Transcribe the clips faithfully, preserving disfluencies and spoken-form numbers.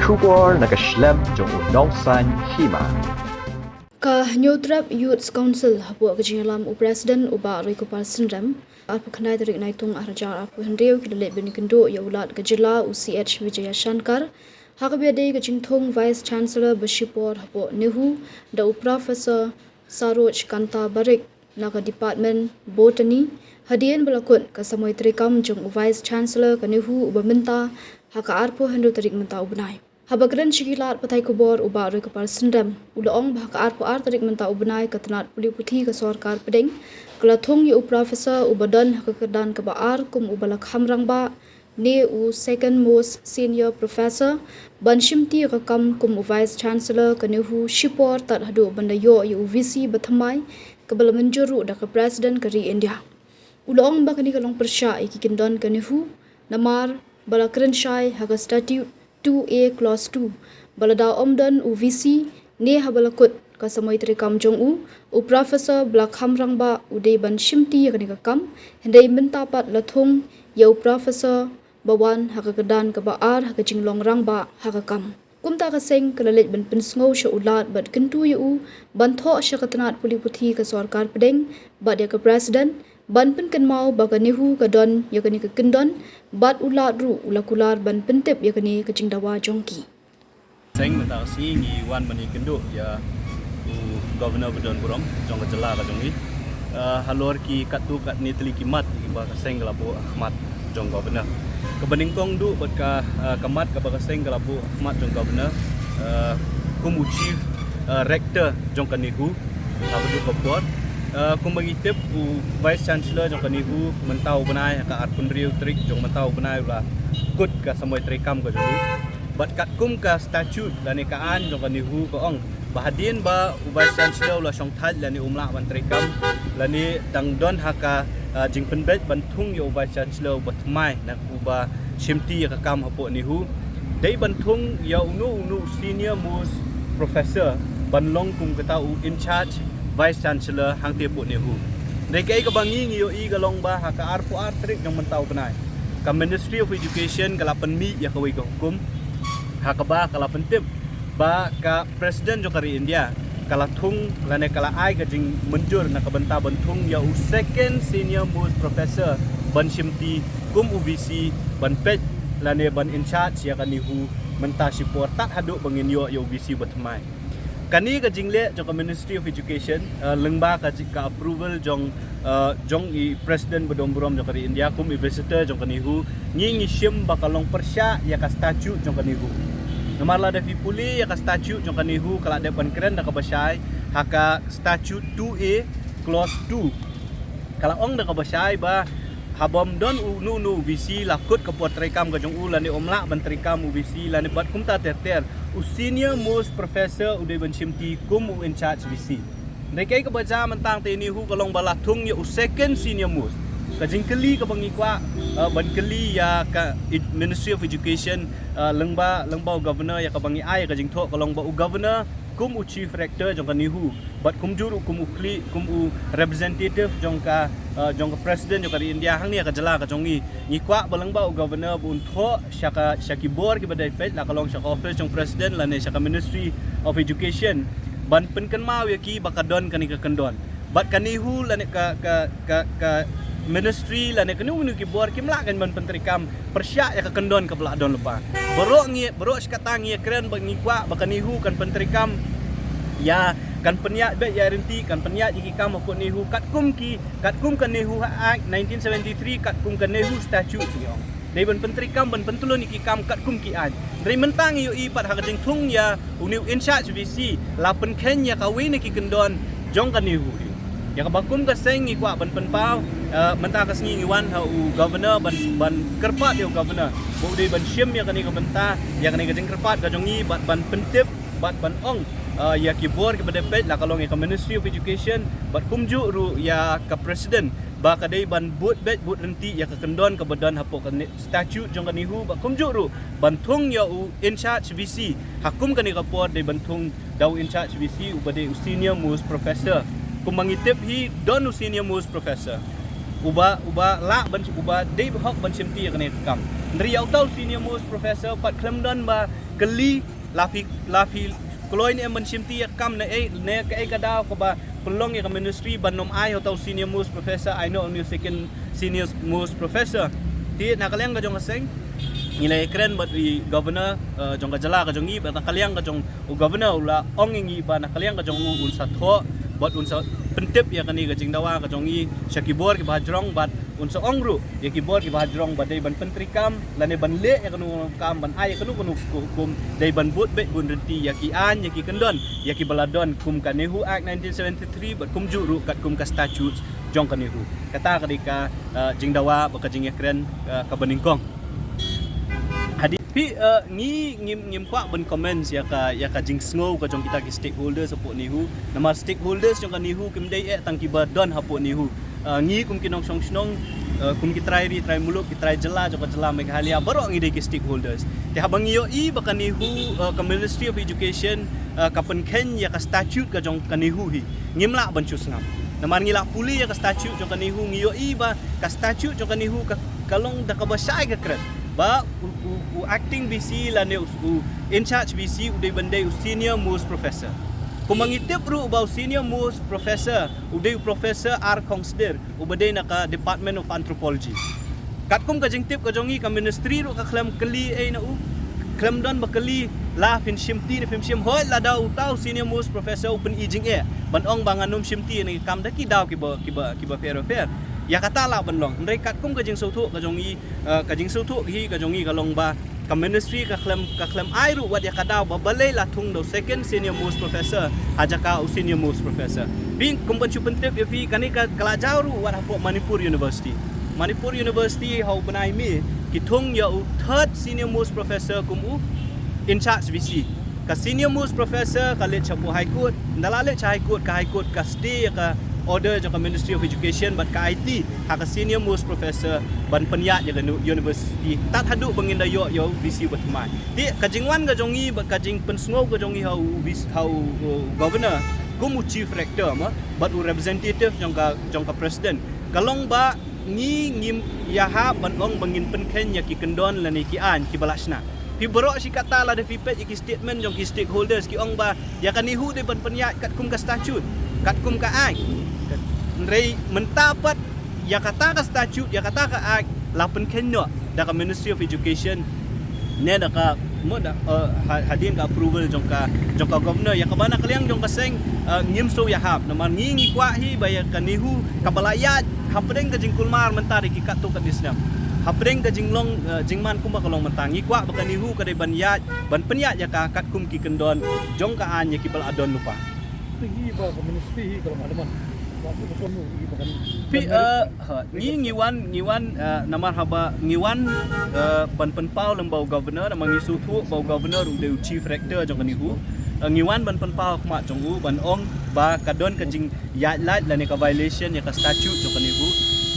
Khubor na ka shlem jong u Nongsaiñ Hima. Ka Hynñiewtrep Youths Council hapoh ka jingïalam u President u Bah Roykupar Synrem, arphew khyndai tarik Naitung arhajar arphew hynriew ki la leit ban ïakynduh ïa u Lat ka jylla u C H Vijayashankar ha kaba ïadei ka jingthung Vice Chancellor ba shipor hapoh NEHU da u Professor Saroj Kanta Barik na ka Department Botany, hadien ba la kut ka samoi treikam jong u Vice Chancellor ka NEHU uba mynta ha ka arphew hynriew tarik mynta u bnai. Haba kren sha ki lad pathai khubor u Bah Roykupar Synrem u la ong ba ha ka arphew ar tarik mynta u bnai ka tnat pule puthi ka sorkar pdeng ka la thung ïa u Professor uba don ha ka kyrdan kaba ar kum uba la kham rangbah ne u Second Most Senior Professor ban shimti ïa ka kam kum u Vice Chancellor ka NEHU shipor tad haduh ban da ïoh ïa u V C bathymmai kaba la mynjur ruh da ka President ka ri India. U la ong ba kane ka long pyrshah ïa ki kyndon ka NEHU namar ba la kren shai ha ka Statute two A Clause two ba lada ym don u V C ne haba la kut ka samoi treikam jong u, u Professor ba la kham rangbah u dei ban shimti ïa kane ka kam, hynrei mynta pat la thung ïa u Professor ba wan ha ka kyrdan kaba ar ha ka jinglong rangbah ha ka kam. Kumta ka seng ka la leit ban pynsngew sha u Lat bad kyntu ïa u ban thoh sha ka tnat pule puthi ka sorkar pdeng bad ïa ka President ban pynkynmaw ba ka NEHU ka don ïa kane ka kyndon bad u Lat ruh u la kular ban pyntip ïa kane ka jingdawa jong ki. Seng mynta ka sngi ngi wan ban ïakynduh ïa u Governor ba don burom jong ka jylla ka jong ngi. Eh, halor ki katto katne tylli ki mat kiba ka seng ka la buh ha khmat jong Governor. Kaba nyngkong duh bad ka, eh, ka mat kaba ka seng ka la buh ha khmat jong Governor, eh, kum u Chief, eh, Rector jong ka NEHU, kaba duh kaba bor. Eh, kumba ngi tip u Vice Chancellor jong ka NEHU mynta u bnai ha ka arphew hynriew tarik jong mynta u bnai u la kut ka samoi treikam ka jong u. Bad katkum ka statute lane ka aiñ jong ka NEHU ka ong ba hadien ba u Vice Chancellor u la shongthait lane um lah ban treikam lane dang don ha ka, ah, jingpynbeit ban thung ïa u Vice Chancellor uba thymmai na uba shimti ïa ka kam hapoh NEHU, dei ban thung ïa uno uno u senior most professor ban long kum kata u in charge Vice Chancellor hangtei hapoh NEHU. Dei kaei kaba ngi ngi ïohi ka long ba ha ka arphew ar tarik jong mynta u bnai ka Ministry of Education ka la pynmih ïa kawei ka hukum ha kaba ka la pyntip ba ka President jong ka ri India ka la thung lane ka la ai ka jingmynjur na ka bynta ban thung ïa u second senior most professor ban shimti kum u V C ban peit lane ban in charge ïa ka NEHU mynta shipor tad haduh ba ngin ïoh ïa u V C bathymmai. Kane ka jingleh jong ka Ministry of Education, eh, lyngba ka ji-, ka approval jong, eh, jong i President ba don burom jong ka ri India kum i visitor jong ka NEHU, ngi ngi shim ba ka long pyrshah ïa ka statute jong ka NEHU. Namar lada phi pule ïa ka statute jong ka NEHU ka la dep ban kren da kaba shai ha ka statute two A clause two. Ka la ong da kaba shai ba haba ym don uno uno u V C la kut ka por treikam ka jong u lane um lah ban treikam u V C lane bad kumta ter ter u senior most professor u dei ban shimti kum u in charge V C. Dei kaei kaba jia mynta tang te NEHU ka long ba la thung ïa u second senior most. Ka jingkylli kaba ngi kwah, eh, ban kylli ïa ka ed-, Ministry of Education, eh, lyngba, lyngba u Governor ïa kaba ngi ai ïa ka jingthoh ka long ba u Governor kum u Chief Rector jong ka NEHU bad kumjuh ruh kum u khlieh, kum u representative jong ka, eh, jong ka President jong ka ri India hangne ha ka jylla ka jong ngi. Ngi kwah ba lyngba u Governor ba un thoh sha ka, sha ki bor kiba dei peit, la ka long sha ka office jong President lane sha ka Ministry of Education ban pynkynmaw ïa ki ba ka don kane ka kyndon. Bad ka NEHU lane ka, ka, ka, ka ministry lane kano kano ki bor kim lah kan ban pyntreikam pyrshah ïa ka kyndon kaba la don lypa. Baroh ngi, baroh shi katta ngi ïakren ba ngi kwah ba ka NEHU kan pyntreikam ïa, kan pynïaid beit ïa ryntih, kan pynïaid ïa ki kam hapoh NEHU katkum ki, katkum ka NEHU Act nineteen seventy-three, katkum ka NEHU Statute ngi ong. Dei ban pyntreikam, ban pyntylun ïa ki kam katkum ki aiñ. Hynrei mynta ngi ïohi pat ha ka jingthung ïa une u in charge V C la pynkheiñ ïa kawei na ki kyndon jong ka NEHU. Ïa kaba kum ka seng ngi kwah ban pynpaw, eh, mynta ka sngi ngi wan ha u Governor ban, ban kyrpad ïa u Governor ba u dei ban shim ïa kane ka bynta, ïa kane ka jingkyrpad ka jong ngi bad ban pyntip bad ban ong, eh, ïa ki bor kiba dei peit, la ka long ïa ka Ministry of Education bad kumjuh ruh ïa ka President ba ka dei ban bud beit bud ryntih ïa ka kyndon kaba don hapoh ka ne-, statute jong ka NEHU bad kumjuh ruh ban thung ïa u in charge V C. Ha kum kane ka por dei ban thung da u in charge V C uba dei u senior most professor. Kumba ngi tip hi don u senior most professor. uba, uba lah ban, uba dei hok ban shimti ïa kane ka kam. Hynrei ïa uta u senior most professor pat khlem don ba kylli, la phi, la phi kloi ne em ban shimti ïa ka kam ne ei, ne kaei ka daw kaba pynlong ïa ka ministry ban ym ai ha uta u senior most professor, ai noh ïa une u second senior most professor. Te na ka liang ka jong ka seng ngi la ïakren bad i governor, eh, jong ka jylla ka jong ngi, bad na ka liang ka jong u governor u la ong ïa ngi ba na ka liang ka jong u un sa thoh bad un sa pyntip ïa kane ka jingdawa ka jong ngi sha ki bor kiba hajrong, bad un sa ong ruh ïa ki bor kiba hajrong ba dei ban pyntreikam lane ban leh ïa kano kano ka kam, ban ai ïa kano kano ka hukum, dei ban bud beit bun rynti ïa ki aiñ, ïa ki kyndon, ïa kiba la don kum ka NEHU Act nineteen seventy-three bad kumjuh ruh katkum ka statute jong ka NEHU. Kata ka dei ka, eh, jingdawa bad ka jingïakren, eh, kaba nyngkong. Hadien phi, eh, ngi ngim, ngim kwah ban comment ïa ka, ïa ka jingsngew ka jong kita ki stakeholders hapoh NEHU. Namar stakeholders jong ka NEHU kim dei eh tang kiba don hapoh NEHU. Eh, ngi kum ki nongshong shnong, eh, kum ki trai ri trai muluk, ki trai jylla jong ka jylla Meghalaya, baroh ngi dei ki stakeholders. Te haba ngi ïohi ba ka NEHU, eh, ka Ministry of Education, eh, ka pynkheiñ ïa ka statute ka jong ka NEHU hi, ngim lah ban shu sngap. Namar ngi la pule ïa ka statute jong ka NEHU, ngi ïohi ba ka statute jong ka NEHU ka, ka long da kaba shai ka kret ba u, u, u acting VC lane u, u in charge VC u dei ban dei u senior most professor. Kumba ngi tip ruh ba u senior most professor u dei u Professor R Khongsdir, uba dei na ka Department of Anthropology. Katkum ka jingtip ka jong ngi, ka ministry ruh ka khlem kylli ei na u, khlem don ba kylli la phin shimti ne phim shim, hooid lada uta u senior most professor u pyni jingeh ban ong ba ngan ym shimti ïa kane ka kam da ki daw kiba, kiba, kiba pher pher, ïa kata lah ban long. Hynrei katkum ka jingsngewthuh ka jong ngi, eh, ka jingsngewthuh hi ka jong ngi ka long ba ka ministry ka khlem, ka khlem ai ruh wat ïa ka daw ba balei la thung da u second senior most professor ha jaka u senior most professor. Phi, kum ban shu pyntip ïa phi, kane ka, ka la jaw ruh wat hapoh Manipur University. Manipur University ha u bnai May ki thung ïa u third senior most professor kum u in charge VC. Ka senior most professor ka leit shapoh High Court, ynda la leit sha High Court, ka High Court ka stay ïa ka order jong ka Ministry of Education bad ka aiti ha ka senior most professor ban pynïaid ïa ka nu-, university tad haduh ba ngin da ïoh ïa u VC ba thymmai. Te ka jingwan ka jong ngi bad ka jingpynsngew ka jong ngi ha u VC, ha u, u governor kum u chief rector ma bad u representative jong ka, jong ka president, ka long ba ngi ngim ïahap ban ong ba ngin pynkheiñ ïa ki kyndon lane ki aiñ kiba la shna. Phi, baroh shi katta lada phi peit ïa ki statement jong ki stakeholders ki ong ba ïa ka NEHU dei ban pynïaid katkum ka statute, katkum ka act. Hynrei mynta pat ïa kata ka statute, ïa kata ka act la pynkheiñ noh da ka Ministry of Education ne da ka, mo da, eh, ha-, hadien ka approval jong ka, jong ka governor, ïa kaba na ka liang jong ka seng, eh, ngim shu ïahap. Namar ngi ngi kwah hi ba ïa ka NEHU kaba la ïaid hapdeng ka jingkulmar mynta da ki katto katne snem, hapdeng ka jinglong, eh, jingman kumba ka long mynta, ngi kwah ba ka NEHU ka dei ban ïaid, ban pynïaid ïa ka katkum ki kyndon jong ka aiñ ïa kiba la don lypa. Te ngi ba ka ministry hi ka long adamant. Ba ka, ka, ka, ka, ka, Phi, eh, ha, ngi, ngi wan, ngi wan, eh, namar haba ngi wan, eh, ban pynpaw lem bad u governor, namar ngi sngewthuh ba u governor u dei u chief rector jong ka NEHU. Eh, ngi wan ban pynpaw khmat jong u ban ong ba ka don ka jingïaid lait lane ka violation ïa ka statute jong ka NEHU.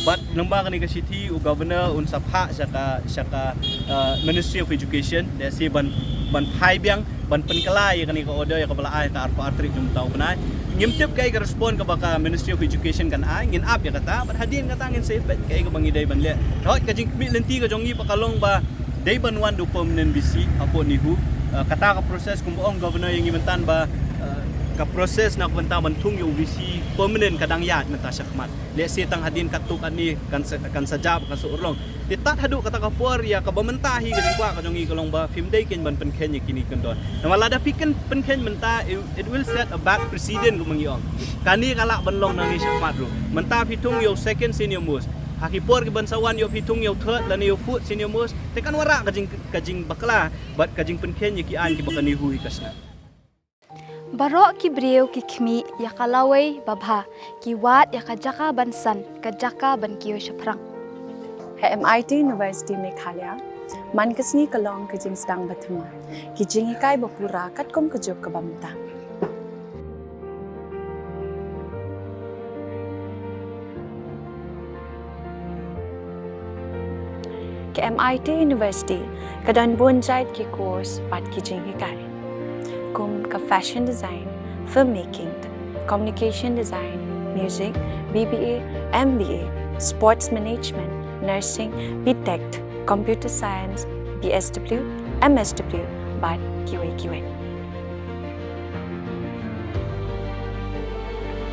Bad lyngba kane ka shithi u governor un sa phah sha ka, sha ka, eh, Ministry of Education, lehse ban, ban phai biang, ban pynkylla ïa kane ka order ïa kaba la ai ha ka arphew ar tarik jong mynta u bnai. Ngim tip kaei ka respond kaba ka Ministry of Education kan ai, ngin ap ïa kata, bad hadien kata ngin sa peit kaei kaba ngi dei ban leh. Hooid, ka jingkhmih lynti ka jong ngi pat ka long ba dei ban wan da u permanent VC hapoh NEHU. Eh, kata ka process kumba ong governor ïa ngi mynta ba, eh, ka process na ka bynta ban thung ïa u VC permanent ka dang ïaid mynta shakhmat. Lehse tang hadien katto katne kan sa, kan sa jia, kan sa urlong. Te tad haduh kata ka por, ïa kaba mynta hi ka jingkwah ka jong ngi ka long ba phim dei keiñ ban pynkheiñ ïa kine ki kyndon. Namar lada phi khein pynkheiñ mynta, it, it will set a bad precedent kumba ngi ong. Kane ka lah ban long nangne shakhmat ruh. Mynta phi thung ïa u second senior most, ha ki por kiban sa wan ïoh phi thung ïa u third lane ïa u fourth senior most, te kan wanrah ka jing, ka jingbakla bad ka jingpynkheiñ ïa ki aiñ kiba ka NEHU hi ka shna. Baroh ki briew ki khmih ïa ka lawei babha, ki wad ïa ka jaka ban san, ka jaka ban kiew shaphrang. Ha MIT University Meghalaya, man ka sngi ka long ka jingsdang ba thymmai, ki jinghikai ba pura katkum ka juk kaba mynta. Ka MIT University ka don bun jait ki course bad ki jinghikai, kum ka fashion design, filmmaking, communication design, music, BBA, MBA, Sports Management, Nursing, B Tech, Computer Science, B S W, M S W bad kiwei kiwei.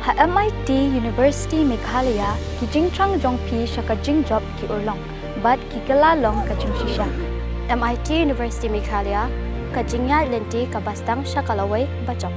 Ha M I T University Meghalaya, ki jingthrang jong phi sha ka jingjop ki urlong bad ki kylla long ka jingshisha. M I T University Meghalaya, ka jingïaid lynti kaba sdang sha ka lawei bajop.